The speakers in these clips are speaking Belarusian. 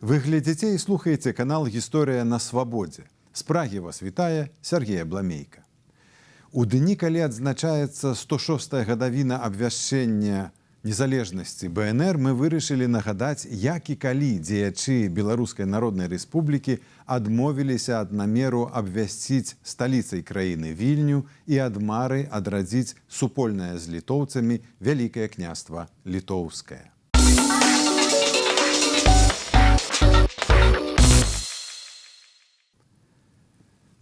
Вы глядзіце і слухаеце канал «Гісторыя на свабодзе». З Прагі вас вітае Сяргей Абламейка. У дні, калі адзначаецца 106 гадавіна абвяшчэння незалежнасці БНР, мы вырашылі нагадаць, як і калі дзеячы Беларускай Народнай Рэспублікі адмовіліся ад намеру абвясціць сталіцай краіны Вільню і ад мары адрадзіць супольнае з літоўцамі Вялікае княства Літоўскае.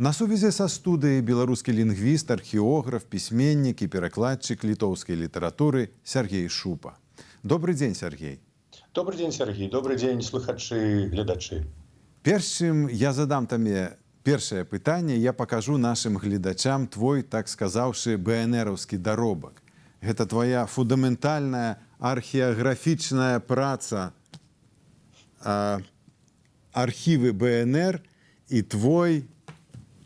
На сувязі са студыяй беларускі лінгвіст, археограф, пісьменнік і перакладчык літоўскай літаратуры Сяргей Шупа. Добры дзень, Сяргей. Добры дзень, Сяргей. Добры дзень, слухачы, гледачы. Перш чым я задам табе першае пытанне, я пакажу нашым гледачам твой, так сказаўшы, БНРаўскі даробак. Гэта твоя фундаментальная археаграфічная праца «Архівы БНР» і твой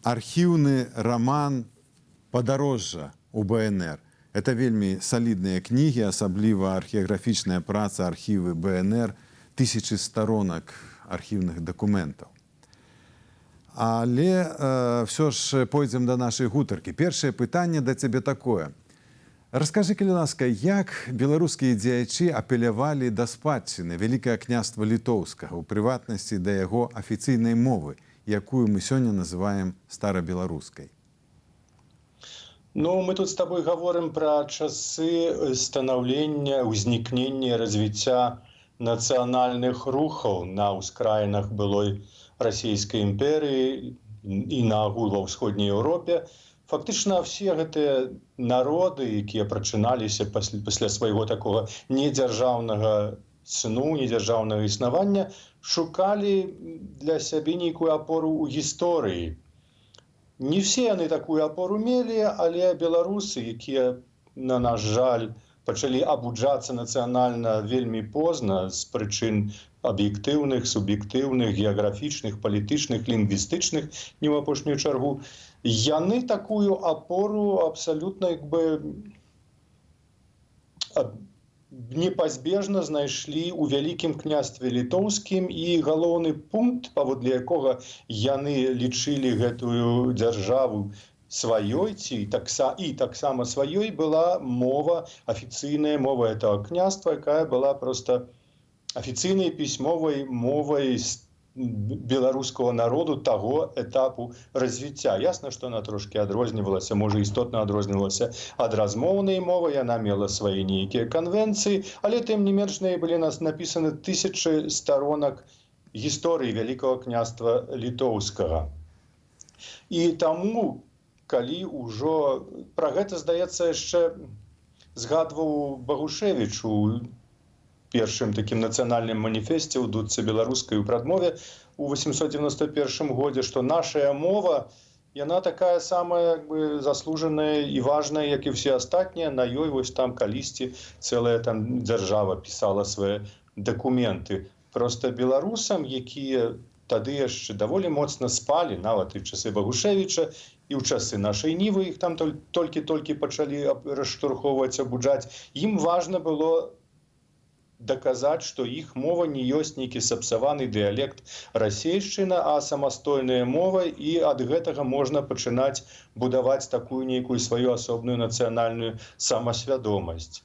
архіўны раман «Падарожжа у БНР». Это вельмі салідныя кнігі, асабліва археаграфічная праца «Архівы БНР», тысячы старонак архіўных дакументаў. Але ўсё ж пойдзем да нашай гутаркі. Першае пытанне да цябе такое. Раскажы, калі ласка, як беларускія дзеячы апелявалі да спадчыны Вялікае княства Літоўскага, у прыватнасці да яго афіцыйнай мовы, якую мы сёння называем старабеларускай? Ну, мы тут з табой гаворым пра часы станаўлення, ўзнікнення, развіцця нацыянальных рухаў на ўскраінах былой Расійскай імперыі і наогул ва ўсходняй Еўропе. Фактычна все гэтыя народы, якія прачыналіся пасля свайго такога недзяржаўнага сну, недзяржаўнага існавання, шукалі для сябе нейкую апору ў гісторыі. Не все яны такую апору мелі, але беларусы, якія, на наш жаль, пачалі абуджацца нацыянальна вельмі позна з прычын аб'ектыўных, суб'ектыўных, геаграфічных, палітычных, лінгвістычных, не ў апошнюю чаргу, яны такую апору абсалютна як бы непазбежна знайшлі ў Вялікім княстве Літоўскім, і галоўны пункт, паводле якога яны лічылі гэтую дзяржаву сваёй ці і таксама сваёй, была мова, афіцыйная мова этого княства, якая была просто афіцыйнай пісьмовай мовай беларускага народу таго этапу развіцця. Ясна, што она трошки адрознівалася, можа, істотна адрознівалася ад размоўнай мовы, яна мела свае нейкія канвенцыі, але тым не менш на былі нас напісаны тысячы старонак гісторыі Вялікага княства Літоўскага. І таму, калі ўжо пра гэта, здаецца, яшчэ згадваў Багушевіч у першым такім нацыянальным маніфесце, ў «Дудцы беларускай», у прадмове у 891 годзе, што нашая мова, яна такая самая як бы заслужаная і важная, як і все астатнія, на ёй вось там калісьці цэлая там дзяржава пісала свае дакументы. Просто беларусам, якія тады яшчэ даволі моцна спалі, нават і часы Багушевіча, і ў часы «Нашай нівы» іх там толькі-толькі пачалі расштурхоўваць, абуджаць, ім важна было даказаць, што іх мова не ёсць нейкі сапсаваны дыялект расейшчына, а самастойная мова, і ад гэтага можна пачынаць будаваць такую нейкую сваю асобную нацыянальную самасвядомасць.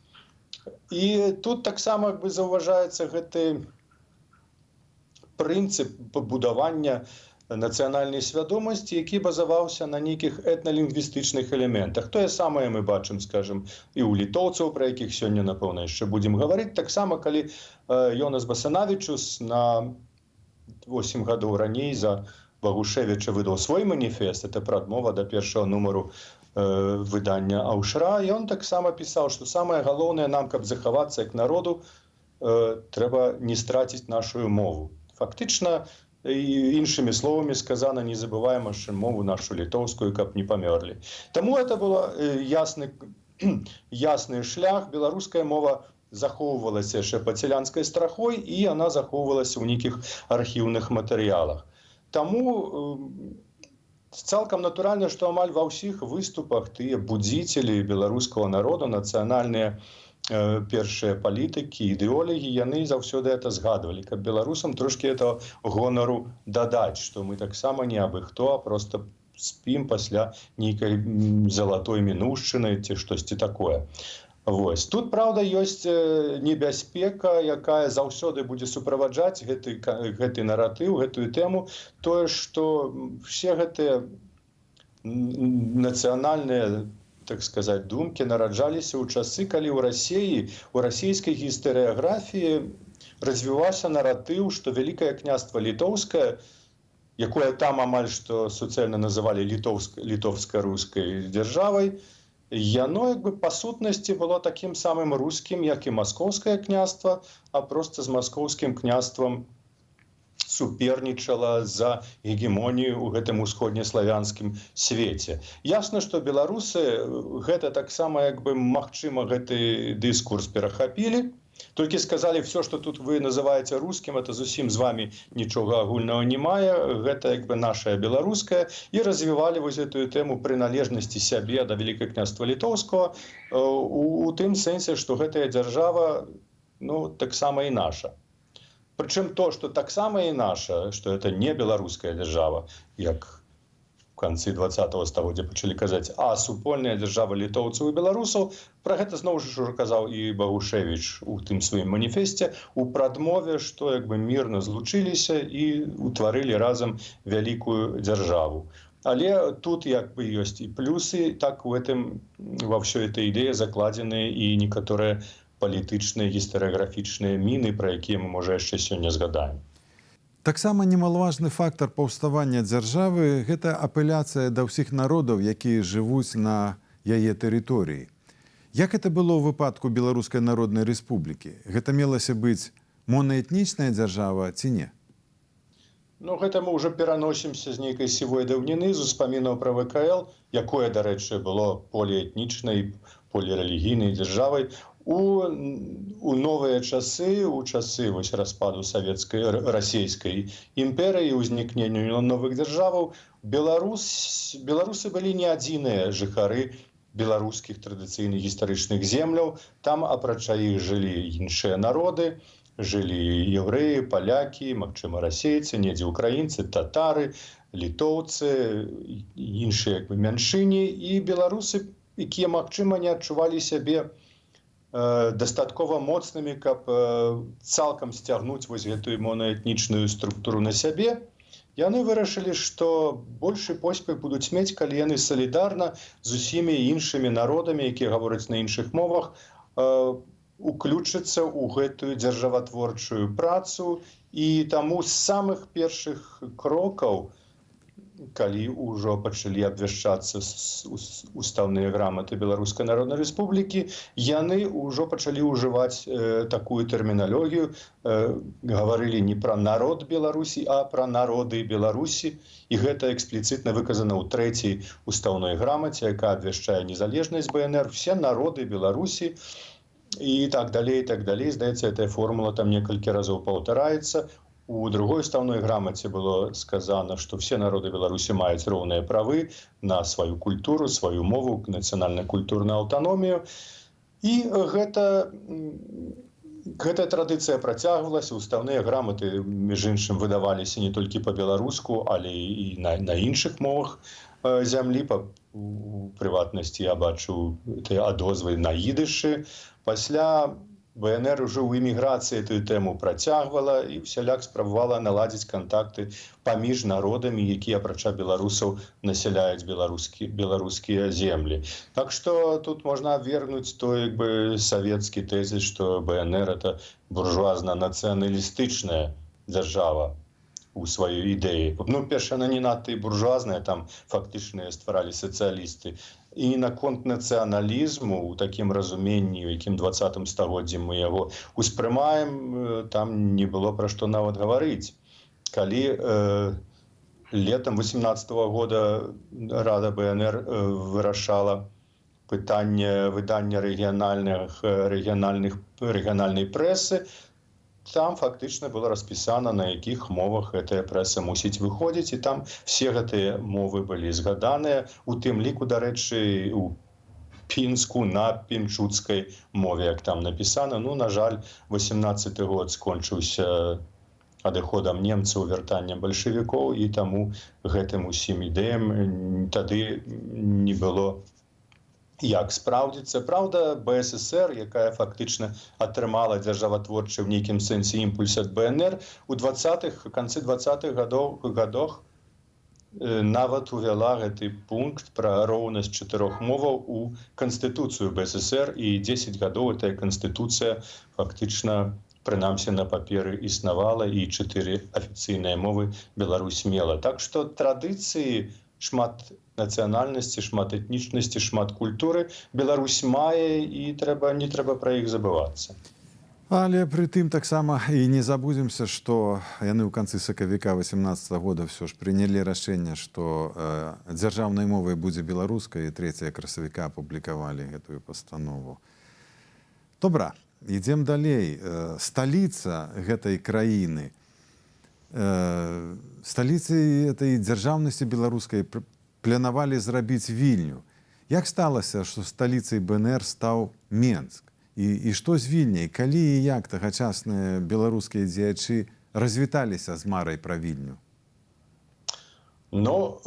І тут таксама як бы заўважаецца гэты прынцып пабудавання нацыянальнай свядомасці, які базаваўся на нейкіх этналінгвістычных элементах. Тое самае мы бачым, скажем, і ў літоўцаў, пра якіх сёння, напэўна, яшчэ будзем гаварыць. Таксама, калі Йонас Басанавічус на 8 гадоў раней за Багушевіча выдаў свой маніфест, это прадмова да першага нумару выдання «Аўшра», ён таксама пісаў, што самае галоўнае нам, каб захавацца як народу, трэба не страціць нашу мову. Фактычна, і іншымі словамі сказана, не забываем яшчэ мову нашу літоўскую, каб не памёрлі. Таму это было ясны шлях. Беларуская мова захоўвалася яшчэ пад сялянскай страхой, і яна захоўвалася ў нейкіх архіўных матэрыялах. Таму цалкам натуральна, што амаль ва ўсіх выступах тыя будзіцелі беларускага народу, нацыянальныя Першыя палітыкі, ідэолагі, яны заўсёды это згадвалі, каб беларусам трошки этого гонару дадаць, что мы таксама не абы хто, а просто спім пасля нейкай залатой мінушчыны ці штосьці такое. Вось тут, праўда, ёсць небяспека, якая заўсёды будзе суправаджаць гэты наратыў, гэтую тэму, тое, што все гэтыя нацыянальныя, так сказать, думкі нараджаліся ў часы, калі ў Расеі, у расійскай гістарыяграфіі развіваўся наратыў, што Вялікае Княства Літоўскае, якое там амаль што суцэльна называлі літоўска-рускай дзяржавай, яно як бы па сутнасці было такім самым рускім, як і Маскоўскае княства, а просто з Маскоўскім княствам супернічала за гегемонію ў гэтым усходнеславянскім свеце. Ясна, што беларусы гэта таксама як бы, магчыма, гэты дыскурс перахапілі, толькі сказали: все, что тут вы называете русским, это зусім з вами нічога агульнага не мае, гэта як бы наша беларуская, і развівалі вось гэтую тэму прыналежнасці сябе да Вялікага Княства Літоўскага у тым сэнсе, што гэтая дзяржава, ну, таксама і наша. Прычым то, что таксама і наша, что это не беларуская дзяржава, як канцы 20 стагоддзя пачалі казаць, а супольная дзяржава літоўцаў і беларусаў. Пра гэта зноў жа ўжо казаў і Багушэвіч у тым сваім маніфесце, у прадмове, што як бы мірна злучыліся і утварылі разам вялікую дзяржаву. Але тут як бы ёсць і плюсы, так, у этом, во ўсёй этой ідэі закладзены і некаторыя палітычныя, гістарыяграфічныя міны, пра якія мы, можа, яшчэ сёння згадаем. Таксама немалаважны фактар паўставання дзяржавы — гэта апеляцыя да ўсіх народаў, якія жывуць на яе тэрыторыі. Як это было ў выпадку Беларускай Народнай Рэспублікі? Гэта мелася быць монаэтнічная дзяржава ці не? Ну, гэта мы ўжо пераносімся з нейкай сівой даўніны, з успамінаў пра ВКЛ, якое, дарэчы, было поліэтнічнай, полірэлігійнай дзяржавай, у новыя часы, у часы вось распаду савецкай, расійскай імперыі, узнікненню новых дзяржаваў. Беларусы былі не адзіныя жыхары беларускіх традыцыйных гістарычных земляў. Там апрача іх жылі іншыя народы, жылі яўрэі, палякі, магчыма, расейцы, недзе украінцы, татары, літоўцы, іншыя як бы мяншыні, і беларусы, якія, магчыма, не адчувалі сябе дастаткова моцнымі, каб цалкам сцягнуць вось гэтую монаэтнічную структуру на сябе. Яны вырашылі, што большы поспех будуць мець, калі яны салідарна з усімі іншымі народамі, якія гавораць на іншых мовах, уключацца ў гэтую дзяржаватворчую працу. І таму з самых першых крокаў, калі ўжо пачалі абвяшчацца устаўныя граматы Беларускай Народнай Рэспублікі, яны ўжо пачалі ўжываць такую тэрміналогію, гаварылі не пра народ Беларусі, а пра народы Беларусі. І гэта экспліцытна выказана ў трэцяй устаўной грамаце, якая абвяшчае незалежнасць БНР: все народы Беларусі, і так далей, і так далей. Здаецца, эта формула там некалькі разоў паўтараецца. У другой устаўной грамаце было сказана, што все народы Беларусі маюць роўныя правы на сваю культуру, сваю мову, нацыянальна-культурную аўтаномію. І гэтая традыцыя працягвалася. Устаўныя граматы, між іншым, выдаваліся не толькі па-беларуску, але і на іншых мовах зямлі. У прыватнасці, я бачу тыя адозвы на ідышы. Пасля БНР ужо ў эміграцыі эту тэму працягвала і ўсяляк спрабавала наладзіць кантакты паміж народамі, якія апрача беларусаў насяляюць беларускія землі. Так што тут можна абвергнуць той як бы савецкі тэзіс, што БНР — это буржуазна-нацыяналістычная дзяржава у сваёй ідэі. Ну, перша, она не надта і буржуазная, там фактычна стваралі сацыялісты. І наконт нацыяналізму у такім разуменні, у якім 20-м стагоддзі мы яго успрымаем, там не было пра што нават гаварыць. Калі летом 18 -го года Рада БНР вырашала пытанне выдання рэгіянальнай прэсы, там фактычна было распісана, на якіх мовах гэтая прэса мусіць выходзіць, і там все гэтыя мовы былі згаданыя, у тым ліку, дарэчы, у Пінску на пінчуцкай мове, як там напісана. Ну, на жаль, 18 год скончыўся адыходам немцаў, вяртаннем бальшавікоў, і таму гэтым усім ідэям тады не было як спраўдзіцца. Праўда, БССР, якая фактычна атрымала дзяржаватворчы ў нейкім сэнсе імпульс ад БНР, у 20-х, канцы 20-х гадоў нават увяла гэты пункт пра роўнасць чатырох моваў у канстытуцыю БССР, і 10 гадоў гэтая канстытуцыя фактычна, прынамсі на паперы, існавала, і чатыры афіцыйныя мовы Беларусь мела. Так што традыцыі шмат нацыянальнасці, шмат этнічнасці, шмат культуры Беларусь мае, і не трэба пра іх забывацца. Але пры тым таксама і не забудземся, што яны ў канцы сакавіка 18 года ўсё ж прынялі рашэнне, што дзяржаўнай мовай будзе беларуская, і 3 красавіка апублікавалі гэтую пастанову. Добра, ідзем далей. Сталіца гэтай краіны, сталіцай этой дзяржаўнасці беларускай планавалі зрабіць Вільню. Як сталася, што сталіцай БНР стаў Менск? І што з Вільняй, калі і як тагачасныя беларускія дзеячы развіталіся з марай пра Вільню? Ну,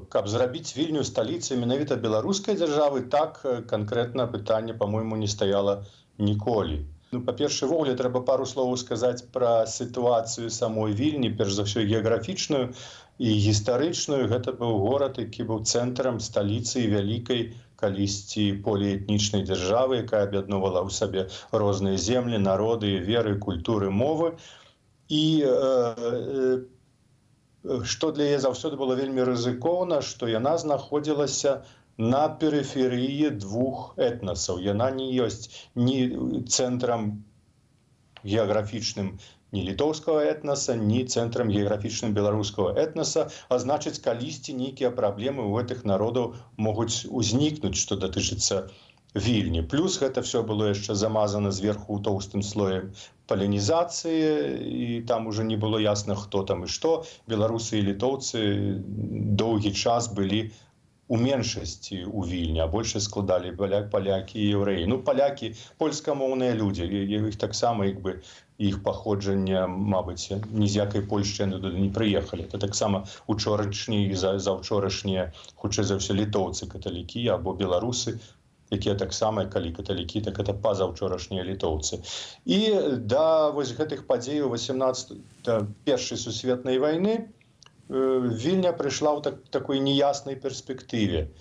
каб зрабіць Вільню сталіцай менавіта беларускай дзяржавы, так канкрэтна пытанне, по-мойму, не стаяла ніколі. Ну, па-першае, увогуле трэба пару словаў сказаць пра сітуацыю самой Вільні, перш за ўсё геаграфічную і гістарычную. Гэта быў горад, які быў цэнтрам, сталіцай вялікай калісьці поліэтнічнай дзяржавы, якая аб'ядноўвала ў сабе розныя землі, народы, веры, культуры, мовы. І што для яе заўсёды было вельмі рызыкоўна, што яна знаходзілася на перыферыі двух этнасаў. Яна не ёсць ні цэнтрам геаграфічным ні літоўскага этнаса, ні цэнтрам геаграфічным беларускага этнаса, а значыць, калісьці нейкія праблемы ў гэтых народаў могуць узнікнуць, што датычыцца Вільні. Плюс гэта все было яшчэ замазана зверху тоўстым слоем палянізацыі, і там уже не было ясна, хто там і што. Беларусы і літоўцы доўгі час былі у меншасці у Вільні, а большасць складалі палякі і яўрэі. Ну, палякі, польскамоўныя людзі, іх таксама, як бы, іх паходжанне, мабыць, ні з якай Польшчы яны туды не прыехалі. Это таксама учорашнія і заўчорашнія, хутчэй за ўсё, літоўцы каталікі або беларусы, якія таксама, калі каталікі, так это пазаўчорашнія літоўцы. І да вось гэтых падзеяў 18, да Першай сусветнай вайны Вільня прыйшла ў такой неяснай перспектыве.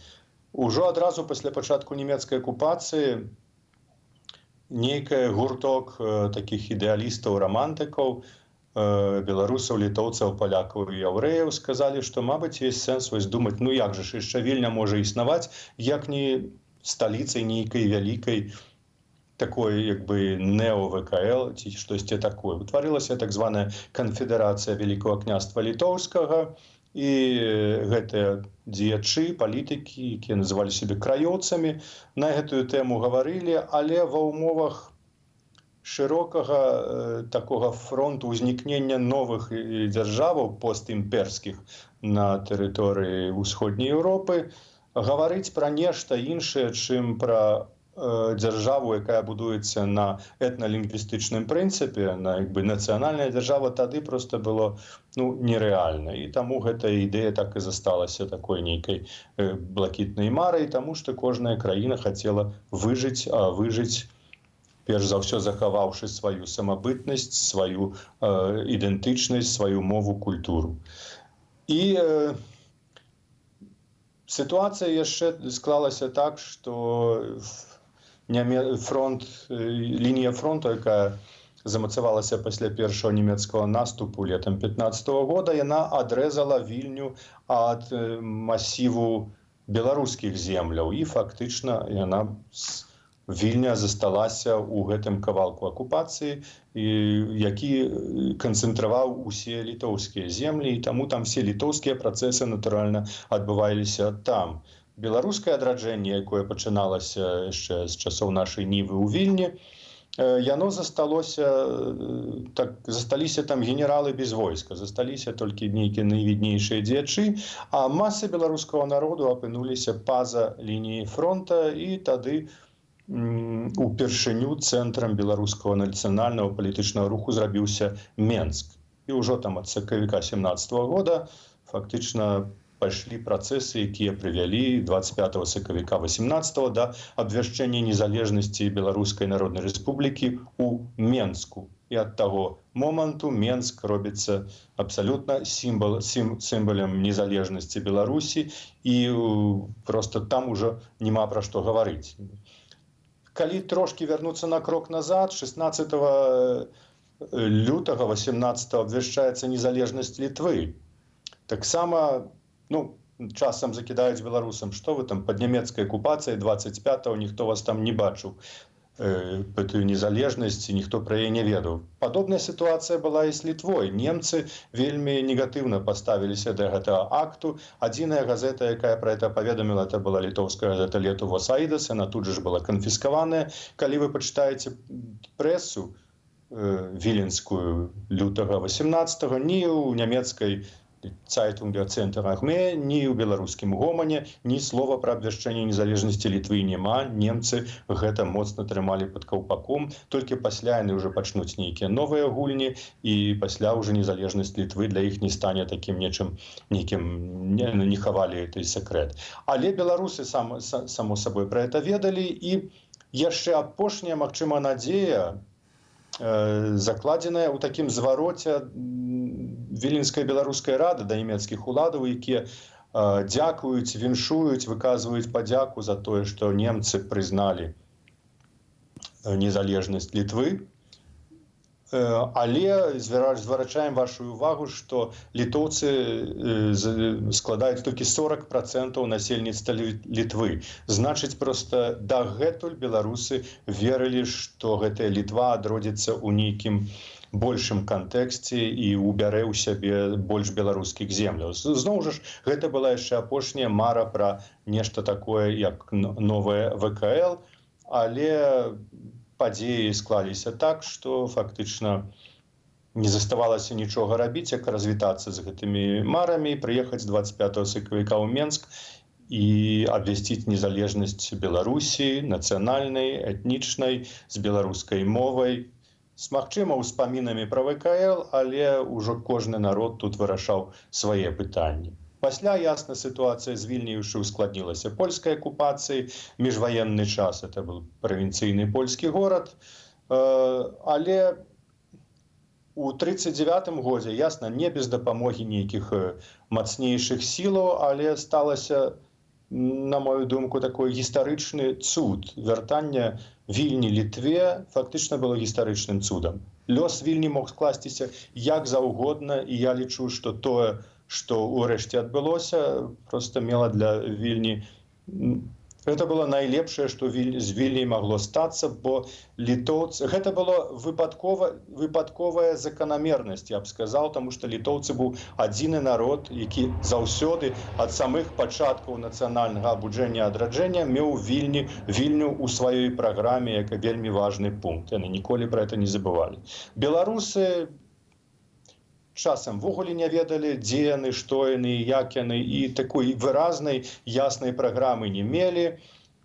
Ужо адразу пасля пачатку нямецкай акупацыі нейкая гурток такіх ідэалістаў, рамантыкаў, беларусаў, літоўцаў, палякаў і яўрэяў сказалі, што, мабыць, есть сэнс вось думаць, ну як жа ж яшчэ Вільня можа існаваць, як не сталіцай нейкай вялікай такой, як бы, нео-ВКЛ ці штосьці такое. Утварылася так званая Канфедэрацыя Вялікага Княства Літоўскага, і гэтыя дзеячы, палітыкі, якія называлі сябе краёўцамі, на гэтую тэму гаварылі, але ва ўмовах шырокага такога фронту ўзнікнення новых дзяржаваў постімперскіх на тэрыторыі Усходняй Еўропы гаварыць пра нешта іншае, чым пра дзяржаву, якая будуецца на этналінгвістычным прынцыпе, на, як бы, нацыянальная дзяржава, тады просто было, ну, нерэальна. І таму гэтая ідэя так і засталася такой нейкай блакітнай марай, таму што кожная краіна хацела выжыць, а выжыць, перш за ўсё, захаваўшы сваю самабытнасць, сваю ідэнтычнасць, сваю мову, культуру. І сітуацыя яшчэ склалася так, што фронт, лінія фронту, якая замацавалася пасля першага нямецкага наступу летом 15 года, яна адрэзала Вільню ад масіву беларускіх земляў, і фактычна яна, Вільня, засталася ў гэтым кавалку акупацыі, і які канцэнтраваў усе літоўскія землі, і таму там все літоўскія працэсы, натуральна, адбываліся там. Беларускае адраджэнне, якое пачыналася яшчэ з часоў Нашай Нівы ў Вільні, Яно засталося так, засталіся там генералы без войска, засталіся толькі нейкія найвіднейшыя дзеячы, а масы беларускага народу апынуліся па-за лініяй фронта. І тады упершыню цэнтрам беларускага нацыянальнага палітычнага руху зрабіўся Менск. І ўжо там ад сакавіка 17 -го года фактычна пайшлі працэсы, якія прывялі 25 сакавіка 18 да абвяшчэння незалежнасці Беларускай Народнай Рэспублікі у Менску. І ад таго моманту Менск робіцца абсалютна сімвалем незалежнасці Беларусі, і просто там ужо няма пра што гаварыць. Калі трошки вярнуцца на крок назад, 16 лютага 18 абвяшчаецца незалежнасць Літвы. Таксама, ну, часам закідаюць беларусам, што вы там пад нямецкай акупацыяй 25, ніхто вас там не бачыў, гэтую незалежнасць, ніхто пра яе не ведаў. Падобная сітуацыя была і з Літвой. Немцы вельмі негатыўна паставіліся да гэтага акту. Адзіная газета, якая пра это паведаміла, это была літоўская газета «Летувос Айдас», она тут же ж была канфіскаваная. Калі вы пачытаеце прэсу віленскую лютага 18, ні ў нямецкай Zeitung der Zentralarmee, ні ў беларускім «Гомане» ні слова пра абвяшчэнне незалежнасці Літвы няма. Немцы гэта моцна трымалі пад каўпаком. Толькі пасля яны ўжо пачнуць нейкія новыя гульні, і пасля ўжо незалежнасць Літвы для іх не стане такім нечым нейкім, не хавалі гэты сакрэт. Але беларусы само сабой пра это ведалі, і яшчэ апошняя, магчыма, надзея закладзеная ў такім звароце Віленскай беларускай рады да нямецкіх уладаў, якія дзякуюць, віншуюць, выказваюць падзяку за тое, што немцы прызналі незалежнасць Літвы. Але зварачаем вашу увагу, што літоўцы складаюць толькі 40% насельніцтва Літвы. Значыць, просто дагэтуль беларусы верылі, што гэтая Літва адродзіцца ў нейкім большым кантэксце і убярэ ў сябе больш беларускіх земляў. Зноў жа ж, гэта была яшчэ апошняя мара пра нешта такое, як новая ВКЛ, але падзеі склаліся так, што фактычна не заставалася нічога рабіць, як развітацца з гэтымі марамі, прыехаць 25 сакавіка ў Менск і абвясціць незалежнасць Беларусі, нацыянальнай, этнічнай, з беларускай мовай, з, магчыма, успамінамі пра ВКЛ, але ўжо кожны народ тут вырашаў свае пытанні. Пасля, ясна, сітуацыя з Вільняй яшчэ ускладнілася польскай акупацыяй. Міжваенны час это был правінцыйны польскі горад. Але у 39 годзе, ясна, не без дапамогі нейкіх мацнейшых сілаў, але сталася, на мою думку, такой гістарычны цуд. Вяртання Вільні Літве фактычна было гістарычным цудам. Лёс Вільні мог скласціся як заўгодна, і я лічу, што тое, што ўрэшце адбылося, просто мела для Вільні, это было найлепшае, што з Вільняй магло стацца, бо літоўцы, гэта было выпадковая заканамернасць, я б сказал, таму што літоўцы быў адзіны народ, які заўсёды ад самых пачаткаў нацыянальнага абуджэння, адраджэння меў Вільню ў сваёй праграме як вельмі важны пункт. Яны ніколі пра это не забывалі. Беларусы часам увогуле не ведалі, дзе яны, што яны, як яны, і такой выразнай, яснай праграмы не мелі,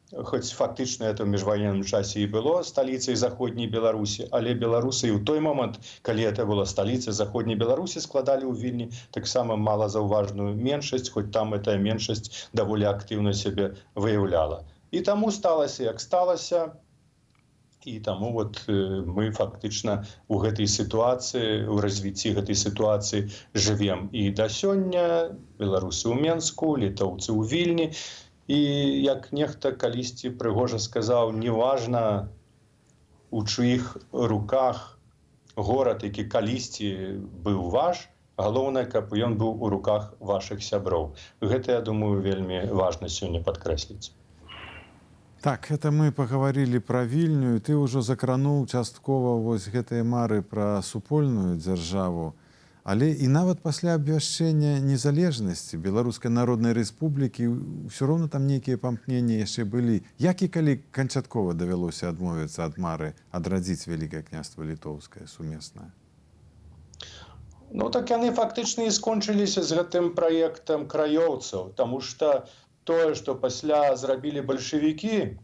хоць фактычна это ў міжваенным часе і было сталіцай заходняй Беларусі, але беларусы і ў той момант, калі это была сталіца заходняй Беларусі, складалі ў Вільні таксама малазаўважную меншасць, хоць там гэтая меншасць даволі актыўна сябе выяўляла. І таму сталася, як сталася, і таму вот мы фактычна у гэтай сітуацыі, у развіцці гэтай сітуацыі жывем і да сёння: беларусы ў Менску, літоўцы ў Вільні. І як нехта калісьці прыгожа сказаў, неважна, у чыіх руках горад, які калісьці быў ваш, галоўнае, каб ён быў у руках вашых сяброў. Гэта, я думаю, вельмі важна сёння падкрэсліць. Так, это мы пагаварылі пра Вільню, і ты ўжо закрануў часткова вось гэтыя мары пра супольную дзяржаву. Але і нават пасля абвяшчэння незалежнасці Беларускай Народнай Рэспублікі ўсё роўна там нейкія памкненні яшчэ былі. Як і калі канчаткова давялося адмовіцца ад мары адрадзіць Вялікае Княства Літоўскае сумеснае? Ну так яны фактычна і скончыліся з гэтым праектам краёўцаў, таму што тое, што пасля зрабілі бальшавікі,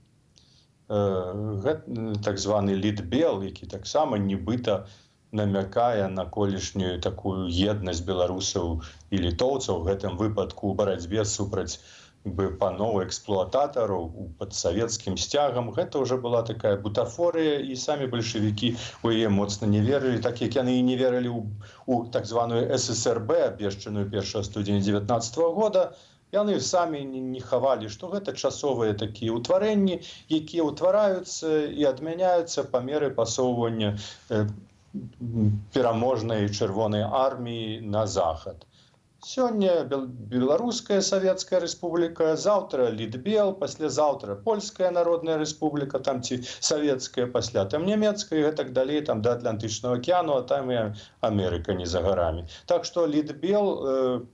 так званы Літбел, які таксама нібыта намякае на колішнюю такую еднасць беларусаў і літоўцаў, у гэтым выпадку ў барацьбе супраць бы паноў эксплуататараў пад савецкім сцягам, гэта ўжо была такая бутафорыя, і самі бальшавікі у яе моцна не верылі, так як яны і не верылі ў так званую ССРБ, абвешчаную 1 студзеня 19 -го года. Яны самі не хавалі, што гэта часовыя такія ўтварэнні, якія ўтвараюцца і адмяняюцца па меры пасоўвання пераможнай Чырвонай арміі на захад. Сёння Беларуская Савецкая Рэспубліка, заўтра Літбел, паслязаўтра Польская Народная Рэспубліка там ці савецкая, пасля там нямецкая і гэтак далей там да Атлантычнага акіяну, а там і Амерыка не за гарамі. Так што Літбел,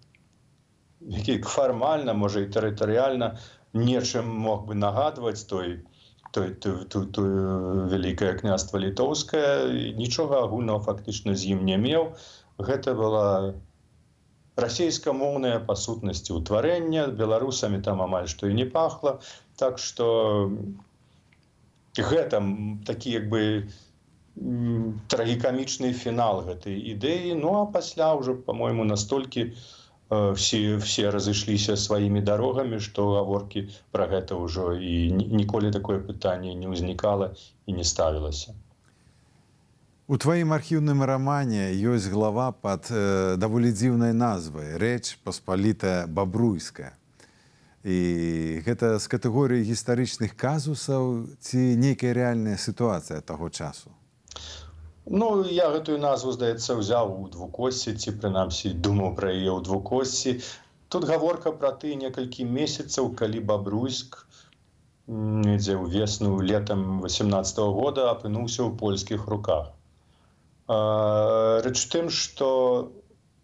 які фармальна, можа, і тэрытарыяльна нечым мог бы нагадваць той той, той, той, той Вялікае Княства Літоўскае, нічога агульнага фактычна з ім не меў. Гэта была расійскамоўнае па сутнасці ўтварэнне, беларусамі там амаль што і не пахла. Так што гэта такі як бы трагікамічны фінал гэтай ідэі. Ну а пасля ўжо, по-моему, настолькі все разышліся сваімі дарогамі, што гаворкі пра гэта ўжо і ніколі такое пытанне не ўзнікала і не ставілася. У тваім архіўным рамане ёсць глава пад даволі дзіўнай назвай «Рэч Паспалітая Бабруйская». І гэта з катэгорыі гістарычных казусаў ці нейкая рэальная сітуацыя таго часу? Ну, я гэтую назву, здаецца, ўзяў у двукоссі ці прынамсі думаў пра яе ў двукоссі. Тут гаворка пра тыя некалькі месяцаў, калі Бабруйск недзе ўвесну, летам 18 -го года апынуўся ў польскіх руках. Рэч тым, што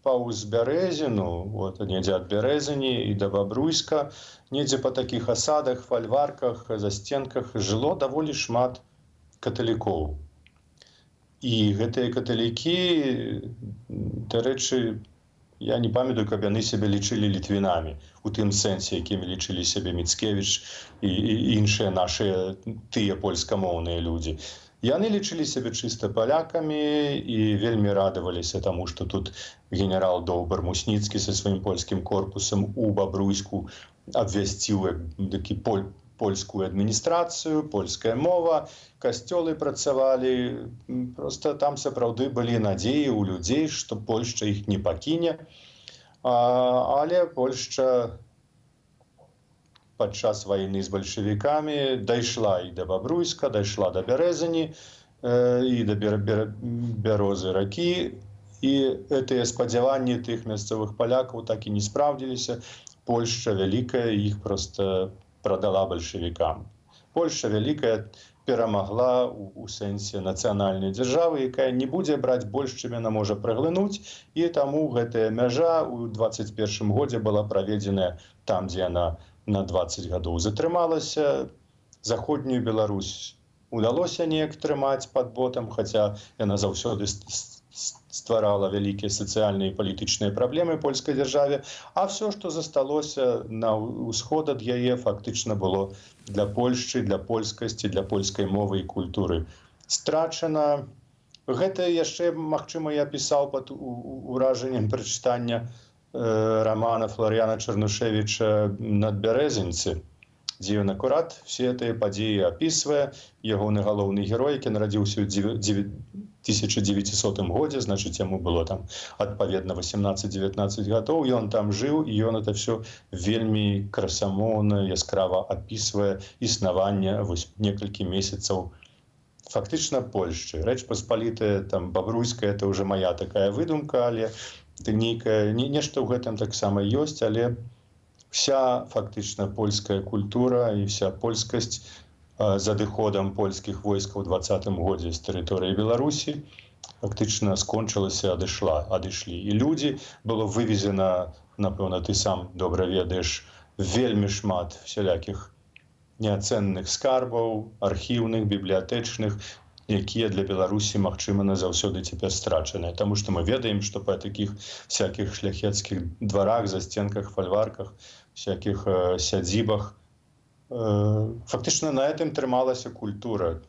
паўз Бярэзіну, вот, недзе ад Бярэзіні і да Бабруйска, недзе па такіх асадах, фальварках, засценках жыло даволі шмат каталікоў. І гэтыя каталікі, дарэчы, я не памятаю, каб яны сябе лічылі літвінамі у тым сэнсе, якімі лічылі сябе Міцкевіч і іншыя нашыя тыя польскамоўныя людзі. Яны лічылі сябе чыста палякамі і вельмі радаваліся таму, што тут генерал Доўбар-Мусніцкі са сваім польскім корпусам у Бабруйску абвясціў такі польскую адміністрацыю, польская мова, касцёлы працавалі. Просто там сапраўды былі надзеі ў людзей, што Польшча іх не пакіне. Але Польшча падчас вайны з бальшавікамі дайшла і да Бабруйска, дайшла да Бярэзані і да Бярозы ракі. І гэтыя спадзяванні тых мясцовых палякаў так і не спраўдзіліся. Польшча вялікая іх просто прадала бальшавікам. Польшча вялікая перамагла у сэнсе нацыянальнай дзяржавы, якая не будзе браць больш, чым яна можа праглынуць, і таму гэтая мяжа ў 21 годзе была праведзеная там, дзе яна на 20 гадоў затрымалася. Заходнюю Беларусь удалося неяк трымаць пад ботам, хаця яна заўсёды стварала вялікія сацыяльныя і палітычныя праблемы польскай дзяржаве, а все, што засталося на ўсход ад яе, фактычна было для Польшчы, для польскасці, для польскай мовы і культуры страчана. Гэта яшчэ, магчыма, я пісаў пад уражаннем прачытання рамана Фларыяна Чарнушэвіча «Надбярэзінцы», дзе ён акурат все гэтыя падзеі апісвае. Ягоны галоўны герой, які нарадзіўся ў 1900 годзе, значыць, яму было там адпаведна 18-19 гадоў, ён там жыў, і ён это все вельмі красамоўна, яскрава апісвае існаванне вось некалькі месяцаў фактычна Польшчы. Рэч Паспалітая, там Бабруйская, это уже моя такая выдумка, але ты нейкая не, нешта ў гэтым таксама ёсць, але вся фактычна польская культура і вся польскасць з адыходам польскіх войскаў у 20-м годзе з тэрыторыі Беларусі Фактычна скончылася, адышла, адышлі і людзі. Было вывезена, напэўна, ты сам добра ведаеш, вельмі шмат всялякіх неацэнных скарбаў, архіўных, бібліятэчных, якія для Беларусі, магчыма, назаўсёды цяпер страчаныя. Таму што мы ведаем, што па такіх всяких шляхецкіх дварах, засценках, фальварках, всяких сядзібах фактычна на этом трымалася культура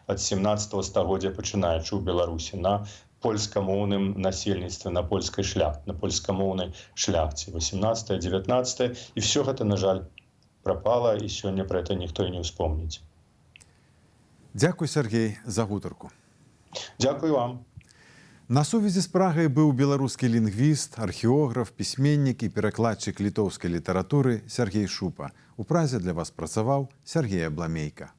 ад 17 стагоддзя пачынаючы ў Беларусі, на польскамоўным насельніцтве, на польскамоўнай шляхце. 18, 19, і все гэта, на жаль, прапала, і сёння про это ніхто і не ўспомніць. Дзякуй, Сяргей, за гутарку. Дзякую вам. На сувязі з Прагай быў беларускі лінгвіст, археограф, пісьменнік і перакладчык літоўскай літаратуры Сяргей Шупа. У Празе для вас працаваў Сяргей Абламейка.